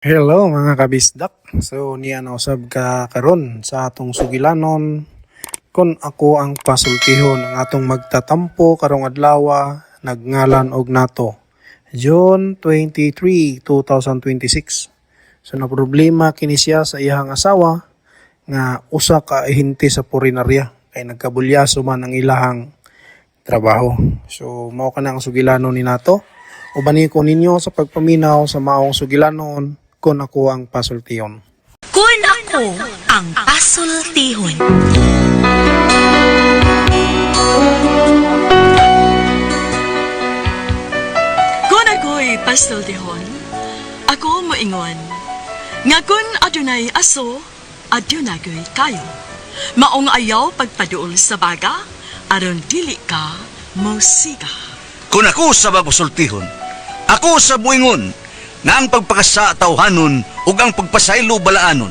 Hello mga kabisdak. So niya na usab ka karon sa atong sugilanon kon ako ang pasultihon ang atong magtatampo karong adlaw nagngalan og nato. June 23, 2026. So na problema kini siya sa iyang asawa nga usa ka ahente sa purinarya kay nagkabulyaso man ang ilahang trabaho. So mao kana ang sugilanon ni nato. Uban ko ninyo sa pagpaminaw sa maong sugilanon kon ako ang pasultihon. Kun ako ang pasultihon. Kung ako'y pasultihon, ako moingon. Nga kun adunay aso, adunay ko'y kayo. Maong ayaw pagpaduol sa baga, aron dili ka mosiga. Kung ako sa bagusultihon, ako sa buingon, nga ang pagpakasa tawhanon ug ang pagpasaylo balaanon.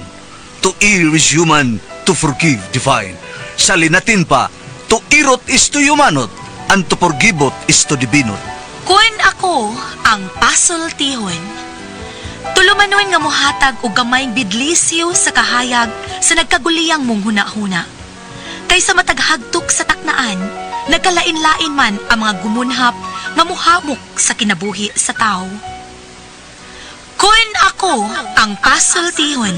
To err is human, to forgive divine. Sa linatin pa, to irot is to humanot, and to forgivot is to divinot. Kun ako ang pasultihon. Tulumanon nga mohatag og gamayng bidlisyo sa kahayag sa nagkaguliyang mong huna-huna. Kaysa mataghagtok sa taknaan, nagkalain-lain man ang mga gumunhap nga muhamok sa kinabuhi sa tao. Kun ako ang pasultihon.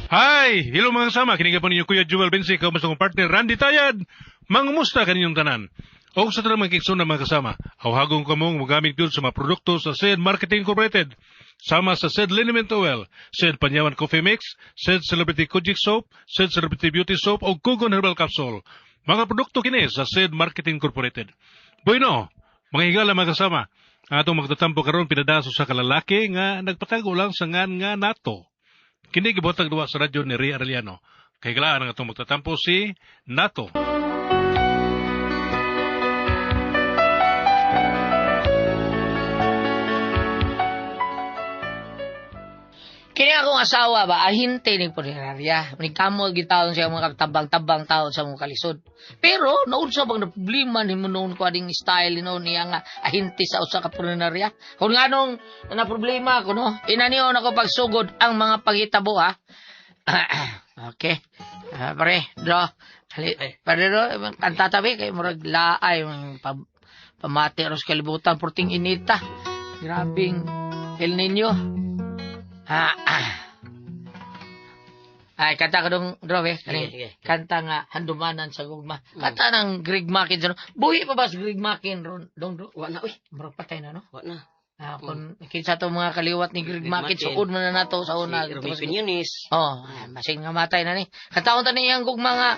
Hi! Hello mga kasama, kiniga po ninyo Kuya Jewel Bensi, kamusta kong partner Randy Tayad. Mangumusta kaninyong tanan? O sa tanang mga kiksun na mga kasama, awhagong kamong magamit yun sa mga produkto sa SED Marketing Incorporated. Sama sa SED Liniment Oil, SED Panyawan Coffee Mix, SED Celebrity Kojic Soap, SED Celebrity Beauty Soap o Kugon Herbal Capsule. Mga produkto kini sa SED Marketing Incorporated. Bueno, mga higala mga kasama, ang atong magtatampo karon pinadaso sa kalalaki nga nagpatago lang sa ngan nga nato. Kini gibotag duwa sa radyo ni Ray Arellano. Kay galaan ang atong magtatampo si Nato. Kini akong asawa ba, ahinte ni punerarya. Manigkamot gitawon siya mga tabang-tabang taon sa mga kalisod. Pero, naunsa bang na problema ni mo noon ko ading style ni noon niya nga ahinte sa usa ka punerarya? Kung nga nung na problema ko, no? Inaniyon ako pagsugod ang mga pangitabo, ha? Okay. Ah, pare, dro. Hali, pare, dro, kanta tabi kay murag laay, mga pamati ros kalibutan, porting inita. Grabing El Nino. Ah, ah. Ay, kanta ko dong, Drove, eh. Sige, sige. Kanta nga, handumanan sa gugma. Kanta ng Greg Makin. Sa, buhi pa ba si Greg Makin, ron, dong, dong? Wa na, uy. Murag patay na, no? Wa na. Ah, kung kinsa to mga kaliwat ni Greg Greg Makin, Makin. suod man na nato sa una. Si Ruby Piñones. Oh, ay, masing nga matay na ni. Kantaon ta niyang gugma nga,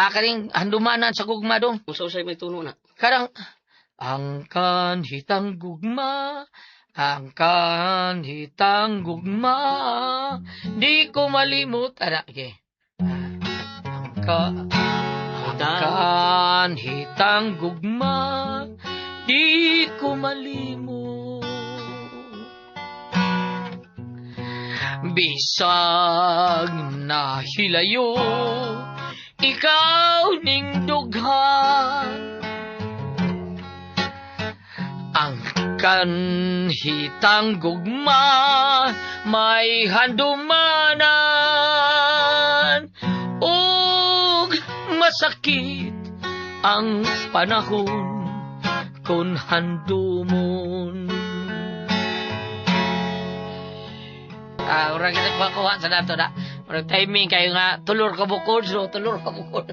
kaning handumanan sa gugma dong. Kung sa usay may tuno na. Karang, ang kanhitang gugma, ang kanhitang gugma, di ko malimot. Ana, okay. Ang kanhitang gugma, di ko malimot. Bisag nahilayo, ikaw ning dughan. Ang kanhitang gugma may handumanan ug masakit ang panahon kung handumon. Ah, ura kita kuha sa nato na. Murag timing kayo nga tulor ka bukod, so tulor ka bukod.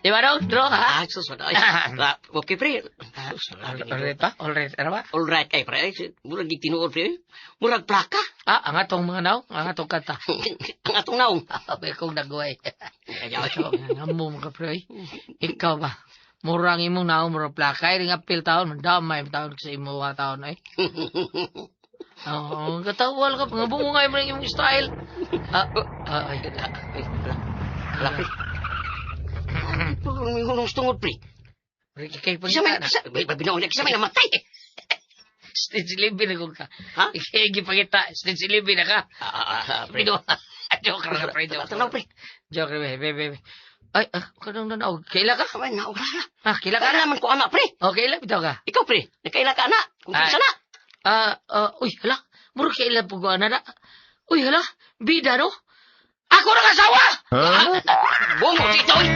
Di ba dong, Dro, ha? Ah, sus, wala. Ay, ah, okay, pre. Sus, Alright ba? Alright, ano ba? All right kay pre. Ay, murag gitinuod, pre. Murag plaka. Ah, ang atong mga naw, ang atong kanta. Ang atong naong. Sabi kong nagway. Ayaw. Ngamo mga pre. Ikaw ba? Murang imong naong murang plaka. Ay, nga apil taon, mandamay taon sa imo nga taon ay. Oo, katawal ka. Nga bungay mo ng imong style. Ah, ah, ay. Ay, wala. Wala, pre. May hunong tungod, pre. Pre, kay Kisa may, pangita na. kisa, may, binaon niya, kisa may namatay. eh. Stage 11 na kung ka. Ha? Ikay gipangita. Stage 11 na ka. Ah, ah, ah, pre. Bino. Joke ra, pre. Joke Tanaw, pre. Joke ra, be, be, be. Ay, kanang nanaog. Kaila ka? Ay, naog na. Ah, kaila ka Kaila na? man ko anak, pre. Oh, kaila bitaw ka. Ikaw, pre. Nakaila ka, anak. Kung Ay. kinsa na. Uy, hala. Muro kaila po ko, ana na. Uy, hala. Bida, no? Ako nang asawa! Bungo, dito, oy.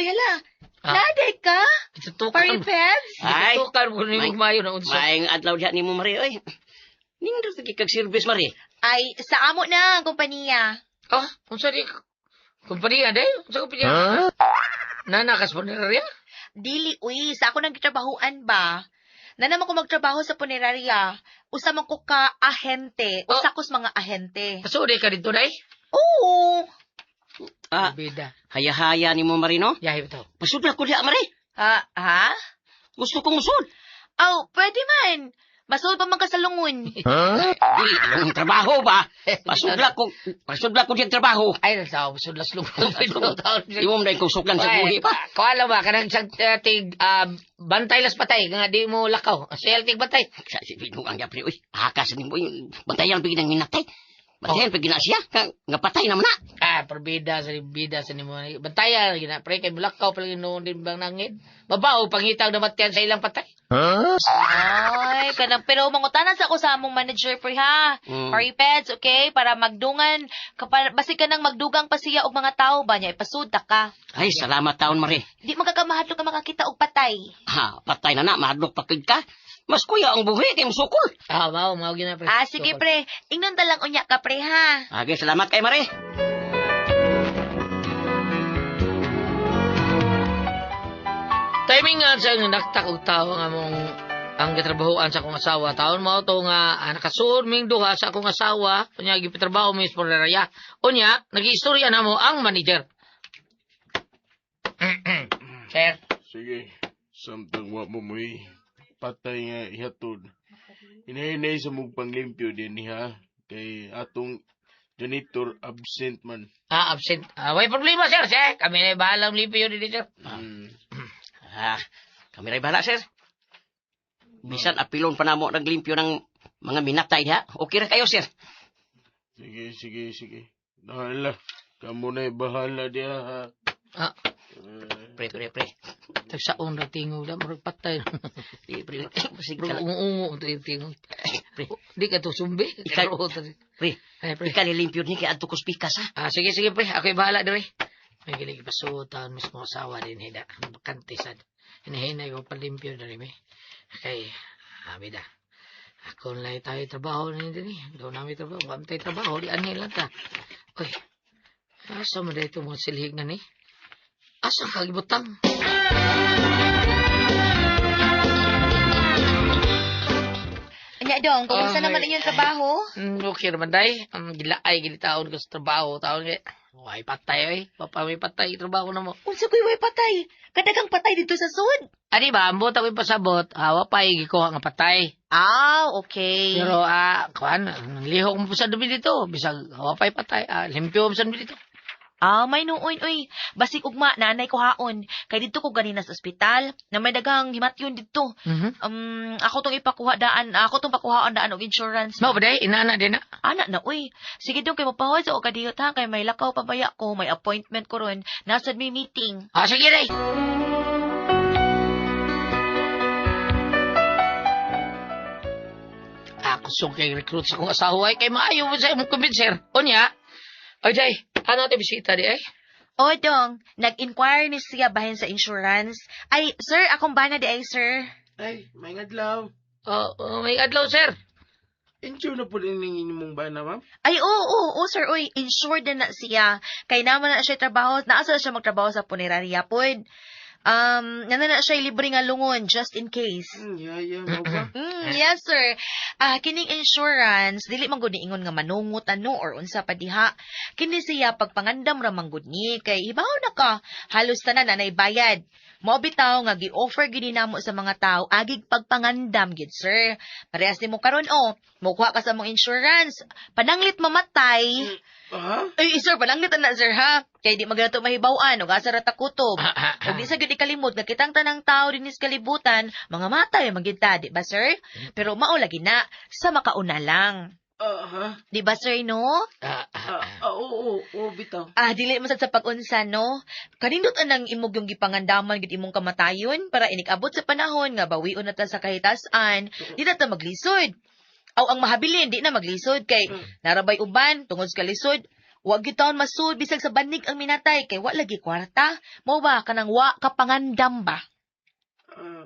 Uy, hala. Ah. Naday ka? Itutukan. Paripeds? Ay. Itutukan mo ni May- mayo na unsa. Maayong adlaw diha nimo, Mari, oy. Nindot lagi kag service, Mari. Ay, sa amo na ang kompanya. Ah, unsa di? Kumpanya, day? Unsa kumpanya? Nana kas funeraria? Dili, uy, sa ako nang gitrabahuan ba? Na naman ko magtrabaho sa punerarya. Usa man ko ka ahente. Usa ko sa mga ahente. Kasudi ka dito, day? Oo. Ah, Bida. haya-haya nimo, Mari, no? Yahi bitaw. Pasud na ko diha, Mari. Ha? Ha? Gusto kong musod. Aw, pwede man. Masul pa man ka sa lungon. Dili, ang trabaho ba? Pasudla ko diyang trabaho. Ay, nagtawa, sudlas lungon. Imo man kong suklan sa buhi pa. Kuala ba, kanang isang tig, bantay las patay, nga di mo lakaw. Sel tig bantay. Sa si Bino ang pre, uy. Hakas nimo uy. Bantayan pigi nang minatay. Bantayan pigi na siya nga, nga patay naman na. Ah, perbida sa bida sa nimo. Bantayan gina pre kay mulakaw pa lagi noon din bang nangid. Babaw pangitag namatian sa ilang patay. Ay, kanang pero mangutanan sa ako sa among manager pre ha. Paripeds, okay? Para magdungan, kapar, basi ka nang magdugang pa siya og mga tao ba niya ipasuda ka. Ay, salamat taon Mari. Di magkakamahadlok ka makakita og patay. Ha, patay na na, mahadlok pa kid ka. Mas kuya ang buhi kay musukol. Ah, mao mao gina pre. Ah, sige pre. Ingnon ta lang unya ka pre ha. Age, salamat kay Mari. Timing nga sa naktak og tawo nga mong ang gitrabahoan sa akong asawa. Taon mao to nga nakasuod ming duha sa akong asawa. Unya gipatrabaho mi sa punerarya. Unya nagiistorya na mo ang manager. Sir. Sige, samtang wa mo mo'y patay nga ihatod. Hinahinay sa mong panglimpyo din ha, kay atong janitor absent man. Ah, absent. Ah, may problema, sir. Sir, kami na bahalang limpyo yun dito, sir. Ah, kami ray bahala, sir. Bisan apilon pa namo naglimpyo ng mga minatay diha. Okay ra kayo, sir. Sige, sige, sige. Bahala. Kamu na'y bahala diha ha. Ah, Pre, pre, pre. tagsaon ra tingog da murag patay. Di, pre, basig ka Murag lang. ungo-ungo to yung tingog. Pre, Di ka to sumbi. Pre, Ay, pre. ikaw nilimpyo ni kay adto ko spikas ha. Ah, sige, sige, pre. Ako'y bahala diri. May gilig pasuotan mismo asawa din hida. Bakante sad. Hinahinay ko palimpyo diri mi. Kay abi da. Ako lang tayo trabaho ni diri. Doon namin trabaho. Wala tayo trabaho. Di anhi lang ta. Uy. Asa mo dito mga silhig na ni? Asa ka gibutang? Anya dong, kumusta Ay. naman inyong trabaho? Okay naman day. Ang gilaay gilitaon ko sa trabaho. Taon kay way patay oy. Papa may patay trabaho na mo. Unsa ko'y way patay? Kadagang patay dito sa sud. Ani ba ambot ako ipasabot, hawa pa gikuha nga patay. Ah, okay. Pero kuan, lihok mo sa dumi dito, bisag hawa pa patay, limpyo mo sa dumi dito. Ah, may nuoy, uy. Basig ugma, nanay ko haon. Kay dito ko ganina sa ospital, na may daghang himatyon dito. Mhm. Ako tong ipakuha daan, ako tong pakuhaan daan og insurance. Mao ba day inana din na. Ana na, uy. Sige dong kay mapahoy sa kadiyot ha, kay may lakaw pabaya ko, may appointment ko ron. Nasad may meeting. Ah, sige day. Ako sung kay recruit sa akong asawa ay kay maayo mo sa imong kumbinser. Unya. Oy day, ano te bisita di ay? O dong, nag-inquire ni siya bahin sa insurance. Ay, sir, akong bana di ay, sir. Ay, may adlaw. Oh, oh, may adlaw sir. Insure na po din ang inyong bana, ma'am. Ay, oo, oo, oo, sir, uy, insured na na siya. Kay naman na siya trabaho, naasa na siya magtrabaho sa punerarya pod. Nana na siya libre nga lungon, just in case. Yeah, yeah, mao ba? Yes, sir. Ah, kining insurance, dili man gud niingon nga manungot ano or unsa pa diha. Kini siya pagpangandam ra man gud ni kay hibaw na ka, halos tanan anay bayad. Mao bitaw nga gi-offer gini namo sa mga tao agig pagpangandam gid sir. Parehas nimo karon oh, mokuha ka sa mong insurance, pananglit mamatay. Ha? Ay, sir, pananglit na sir ha. Kay di maganato mahibaw-an ug asa ra ta kutob. Ug di sa gyud ikalimot nga kitang tanang tao dinhi sa kalibutan, mga matay man gyud ta, di ba sir? Pero mao lagi na sa makauna lang. Ah, ha? Di ba, sir, no? Ah, ah, Ah, ah, oo, oo, oo, bitaw. Ah, dili man sad sa pag-unsa, no? Kanindot anang imog yung gipangandaman gid imong kamatayon para inikabot sa panahon nga bawion na ta sa kahitasan, di na ta maglisod. Aw ang mahabilin di na maglisod kay narabay uban tungod sa kalisod. Wa gyud taon masud bisag sa banig ang minatay kay wa lagi kwarta. Mo ba kanang wa ka pangandam ba? Ah,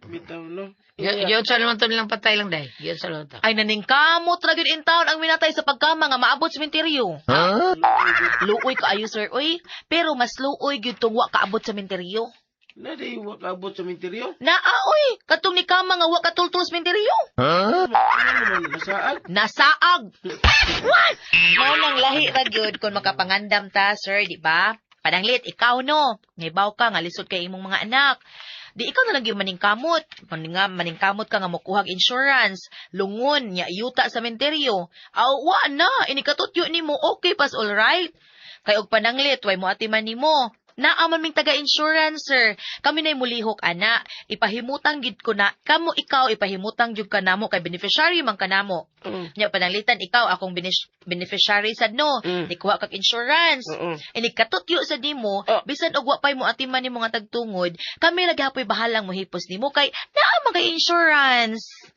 bitaw, no? Yun sa naman to nilang patay lang, day. Yun sa naman to. Ay naningkamot ra gyud in town ang minatay sa pagkama nga maabot sa sementeryo. Luoy kaayo sir oy, pero mas luoy gyud tong wa kaabot sa sementeryo. Na di, wa kaabot sa minteryo. Naa oy, katong ni kama nga wa katultol sa sementeryo. Ano naman, nasaag? Nasaag. What? Mao nang lahi ra gyud kung makapangandam ta sir, di ba? Pananglit ikaw no, ngibaw ka nga lisod kay imong mga anak. Di ikaw na lang gyud maningkamot. Maninga maningkamot ka nga mokuhag insurance, lungon nya yuta sa sementeryo. Aw wa na, inikatutyo nimo okay pas all right. Kay og pananglit way mo atiman nimo. Naa man ming taga-insurance, sir. Kami na'y mulihok, ana. Ipahimutang gid ko na. Kamo ikaw, ipahimutang jud ka namo kay beneficiary man ka namo. Mm. Nya pananglitan ikaw akong beneficiary sad no. Nikuha kag insurance. Oo. Inikatutyo sa nimo, Oh. bisan og wa pay mo atiman nimo nga tagtungod, kami ra gyapon bahalang mohipos nimo kay naa man kay insurance.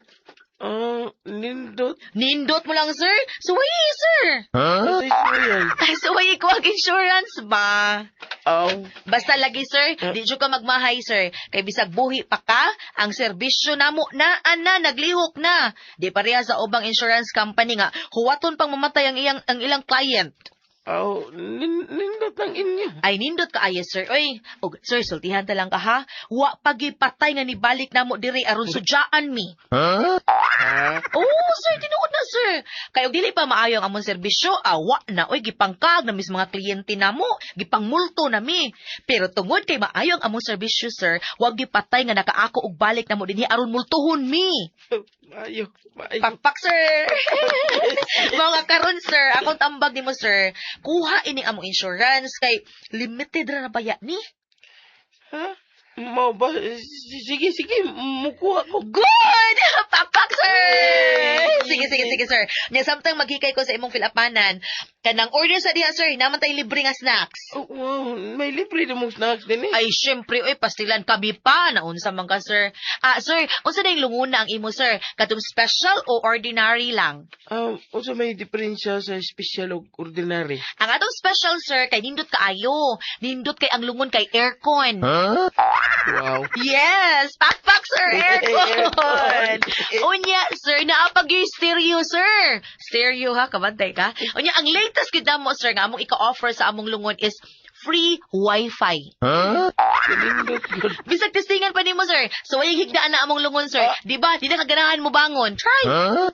Ah, nindot. Nindot mo lang, sir. Suwayi, sir. Huh? Sa Ay, suwayi ko ang insurance ba? Aw. Basta lagi, sir, di jud ka magmahay, sir. Kay bisag buhi pa ka, ang serbisyo namo naa na, naglihok na. Di pareha sa ubang insurance company nga huwaton pang mamatay ang iyang ang ilang client. Aw, nindot ang inyo. Ay nindot ka ayo sir. Oy, og sir sultihan ta lang ka ha. Wa pagipatay nga nibalik namo diri aron sudyaan mi. Ha? Oh, sir, tinuod na sir. Kay og dili pa maayo ang among serbisyo, awa na oy gipangkag na mis mga kliyente namo, gipangmulto na mi. Pero tungod kay maayo ang among serbisyo, sir, wa gipatay nga nakaako og balik namo dinhi aron multuhon mi. Maayo, maayo. Pakpak, sir. Mga karon, sir, akong tambag nimo, sir. Kuha ini among insurance kay limited ra na baya ni. Ha? Mao ba? Sige, sige, mukuha ko. Good! Pakpak, sir! Sige, sige, sige, sir. Nya samtang maghikay ko sa imong filapanan, kanang order sa diha, sir, naman tay libre nga snacks. Oh, wow, may libre na mong snacks din eh. Ay, syempre, oy, pastilan kami pa. Naunsa man ka, sir. Ah, sir, unsa na yung lunguna ang imo, sir? Katong special o ordinary lang? Unsa may diferensya sa special ug ordinary? Ang atong special, sir, kay nindot kaayo. Nindot kay ang lungon kay aircon. Wow. Yes! Pakpak, sir! Aircon! Unya, sir, naapag yung stereo, sir! Stereo, ha? Kabantay ka? Unya, ang latest gid mo, sir, nga among ika-offer sa among lungon is free wifi. Kanindot gud. Bisag testingan pa nimo, sir. So, way higdaan na among lungon, sir. Di ba? Di na kaganahan mo bangon. Try! Wow,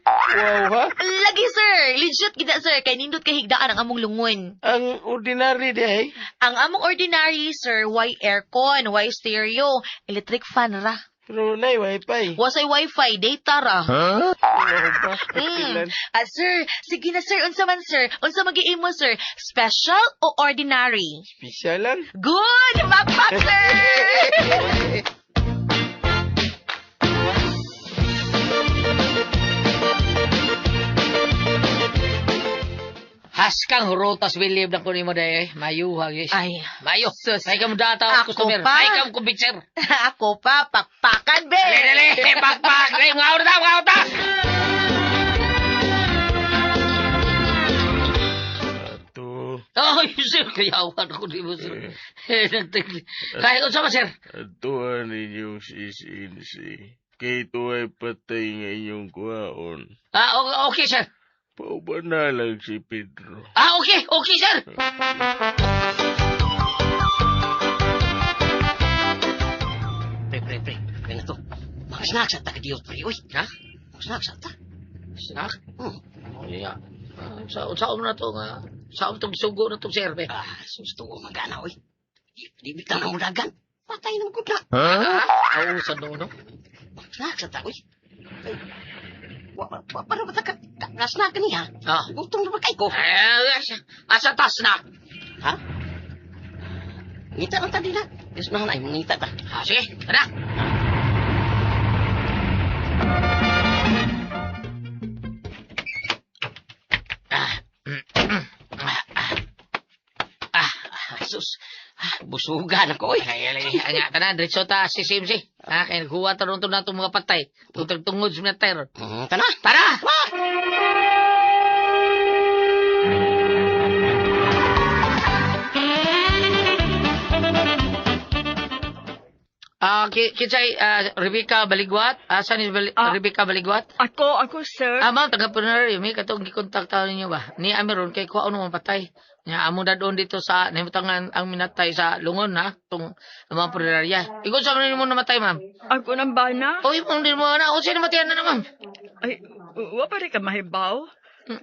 ha? Lagi, sir! Legit gid na, sir. Kay nindot kay higdaan ang among lungon. Ang ordinary di ay. Ang among ordinary, sir, why aircon, why stereo, electric fan ra. Pero nay wifi. Wasay wifi, data ra. Wow ba? Mm. Ah, sir, sige na sir, unsa man sir? Unsa magiimo sir? Special o ordinary? Special lang. Good! Pakpak, sir! Haskang hurotas William na kunin mo day. Eh. Mayuha, guys. Ay, Mayo. sus. Ay ka mo data, Ako customer. pa. Ay ka mo kumbinser. Ako pa, pakpakan, be! Dali, dali. Pakpak. Dali, mga orda, mga orda. Ato, Ay, sir, kayawan ako di mo, sir. Eh, Kahit unsa ba, sir? atuan ninyong sisinsi. Kay tuwa'y patay nga inyong kuhaon. Ah, okay, sir. Pauban na lang si Pedro. Ah, okay, okay, sir. Pre, pre, pre. Kaya na to. Mga snacks at taga Dios, pre. Uy, Ha? mga snacks at ta. Snack? Hmm. Oh, yeah. Ah, sa na to nga. Sa tong sugo na tong sir, be. Ah, susto ko magana, uy. Di, di bitaw na mo dagan. Patay na mo na. Ah, aw, sa no, no? Mga snacks at ta, uy. Ay, wa, wa, wa, para ba ta ka, ka, snack niya? Ah. Gutom na ba kay ko? Eh, asa ta snack? Ha? Ngita lang ta din na. Diyos na ay, mangita ta. Ah, sige, tara. Nabusugan ako, oy. Ay, ay, ay, nga, tanan, diretso ta si CMC. Ha, kaya naghuwa ta ron to na itong mga patay. Tutag tungod sa mga ron. Tana. Tara! Ah, kinsay Rebecca Baligwat? Asan ni Rebecca Baligwat? Ako, sir. Ah, ma'am, taga Punari, may katong gikontak taon ninyo ba? Ni Ameron kay kuha naman patay. Nya amo na doon dito sa nahimutangan ang minatay sa lungon ha, tong ang mga punerarya. Ikaw sa mo namatay, ma'am? Ako nang bana. Oy, mo din mo na. O sino namatayan na na, ma'am? Ay, wa pa rin ka mahibaw.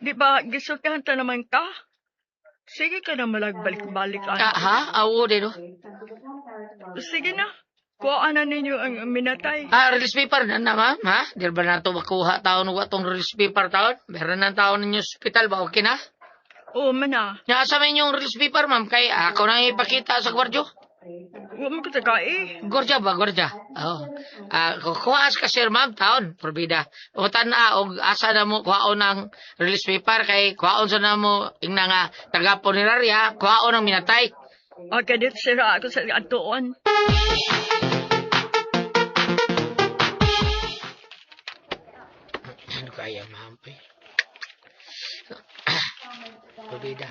Di ba, gisultihan ta naman ka? Sige ka na malagbalik-balik. Ah, ha? Awo din, oh. Sige na. Kuha na ninyo ang minatay. Ah, release paper na na, ma'am, ha? Di ba na ito makuha taon wa tong release paper taon? Meron na taon ninyo sa ospital ba? Okay na? Oo man na. Nya asa man yung release paper, ma'am? Kay ako na ipakita sa gwardyo. Wa mo ka eh. Gordya ba? Gordya. Oo. Ah, kukuha ka sir, ma'am, taon, probida. Utan na, og asa na mo, kuhaon ang release paper, kay kuhaon sa na mo, ingna nga, taga punerarya, kuhaon ang minatay. Ah, kadit sira ako sa atuon. Ano kaya, ma'am? Eh? Probida.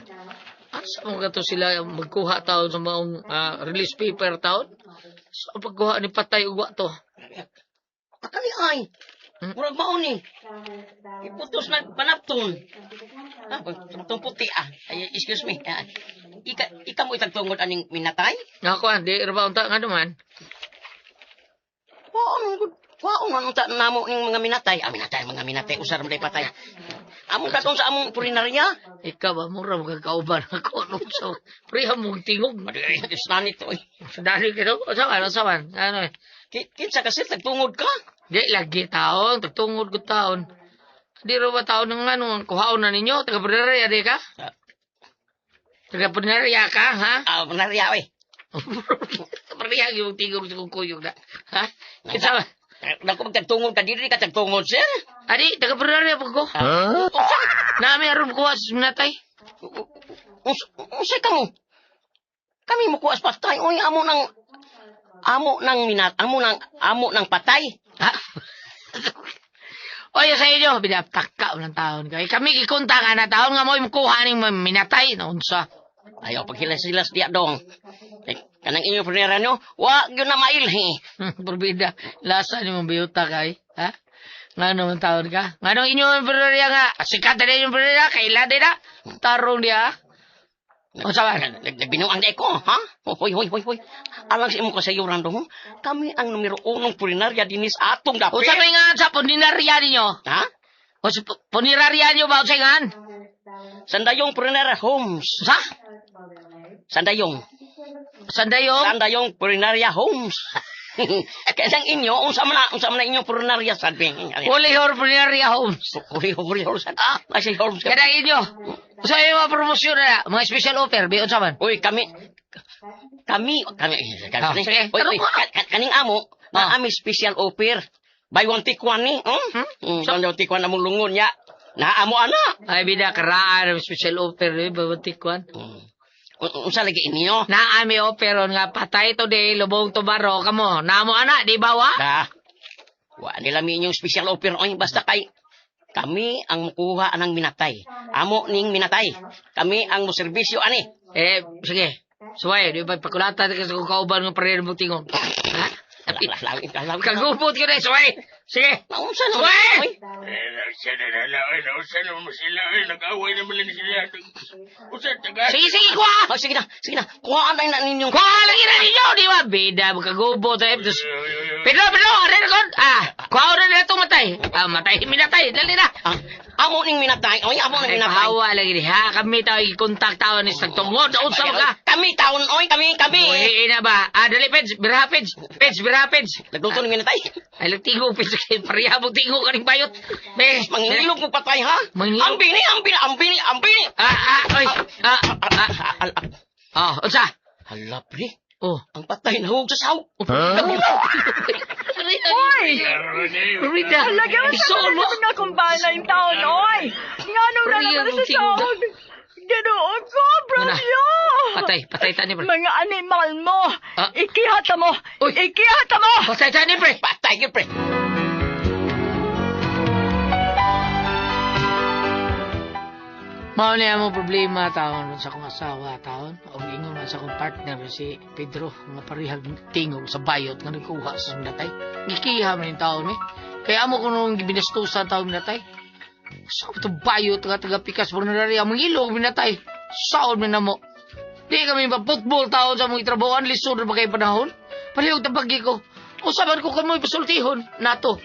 Asa mo ka to sila magkuha taon sa maong release paper taon? Sa pagkuha ni patay ugwa to. Akali ay. Murag mao ni. Iputos na panapton. Ah, itong puti ah. Ay, excuse me. Ah, ika mo itagtungod aning minatay? Ako, di ba unta nga naman? Waon gud. Waon man unta namo ning mga minatay. Ah, minatay, mga minatay usar man patay. Among katon sa among purinarya. Ikaw ba, mura mo kagkauban ako. No? So, priha mong tingog. Islan ito eh. Dali ka to. Usawan, usawan. Ano eh. Kinsa kasi tagtungod ka? Di, lagi taon. Tagtungod ko taon. Di ro ba taon ng ano, kuhaon na ninyo? Taga Punarya, di ka? Taga Punarya ka, ha? Ah, punarya, eh. Priha yung tingog sa kong kuyog na. Ha? Kinsa ba? Naku, magtagtungod ka, dili ka tagtungod, sir. Adi, taga Punarya po ko. Huh? Nami aron kuha sa minatay. Unsa ka mo? Kami mo kuha sa patay. Uy, amo nang minat, amo nang patay. Ha? Oy, sa inyo, binataka ng taon kay. Kami gikonta nga na taon nga mo kuha ning minatay no unsa. Ayaw paghilas-hilas diya dong. Eh, kanang inyong punera nyo, wa gyud na mailhi. Probida, lasa ni mong biyuta kay, ha? Nga naman taon ka? Nga nung inyong punera nga, sikat na inyong punera, kaila din na. Tarong diya. Unsa ba? Nagbinuang di ko, ha? Hoy, hoy, hoy, hoy. Alang sa imong kasayuran dong, kami ang numero unong pulinarya dinis atong dapit. Unsa may nga sa puneraria ninyo? Ha? O sa puneraria niyo ba unsa ngan? Sandayong Pulinarya Homes. Sa? Sandayong. Sandayong? Sandayong Pulinarya Homes. Kaya sang inyo, unsa man na inyong pulinarya sabi. Ulihor Pulinarya Homes. Ulihor sad. Ah, ay Homes. Kada inyo. Unsa yung mga promosyon na, mga special offer, bi unsa man? Uy, kami, Sige. Uy, uy, kaning amo, na ami special offer. Buy one take one ni. Hmm? So, buy one take one among lungon ya. Naamo ana. Ay bida karaan ang special offer ni buy one take one. Unsa lagi inyo? Naami offer on nga patay to di lubong tubaro kamo. Naamo ana di ba wa? Da. Wa nila mi inyong special offer oy basta kay kami ang mukuha anang minatay. Amo ning minatay. Kami ang moserbisyo ani. Eh sige. Suway, di ba pakulatan ka sa kauban ng pareho mo tingog? Ha? Kagubot ka na, suway! Sige! Naunsa na? Suway! Nausa na sila. Nag-away naman lang sila. Sige, sige, kuha! Oh, sige na, sige na. Kuha na na ninyong... Kuha lagi na ninyo! Di ba? Bida, magkagubot. Eh. Pedro, Pedro, arin ko! Ah, kuha na nila itong matay. Ah, matay, minatay. Dali na. Ah, amo ning minatay. Oy, amo ning minatay. Pahawa lagi ni ha. Kami tao i-contact tao ni sa tungod. Unsa ka? Kami taon, oy, kami. Uy, ina ba? Ah, dali, Peds. Biraha, Peds. Peds, biraha, Peds. Nagluto ning minatay. Ay, lagtingo, Peds. Pareha mo tingo kaning bayot. Be, Mangingilog mo patay, ha? Mangingilog. Ang bini, ang bini. Ah, oy. Ah, ah. Ah, unsa? Hala, pre. Oh. Ang patay nahug sa sahog. Oy! Rita, Lagyan mo sa mo. mga kumbana yung taon, oy! Nga nung na naman sa sahog. Ginoo ko, Ano? Bramyo! Patay, patay ta ni pre. Mga animal mo! Ah. Ikihata mo! Uy. Ikihata mo! Patay ta ni pre. Patay gyud, pre. Mao ni mo problema taon sa akong asawa taon. Og ingon man sa akong partner si Pedro nga parehag tingog sa bayot nga nagkuha sa natay. Gikiha man yung taon eh. Kaya amo ko nung gibinastusan taon natay. Sa to bayot nga taga pikas funeraria mangilog minatay. Saon man namo. Di kami pa football taon sa mong itrabahoan lisod ra ba kay panahon. Palihog tabagi ko. Usaban ko kamoy pasultihon nato.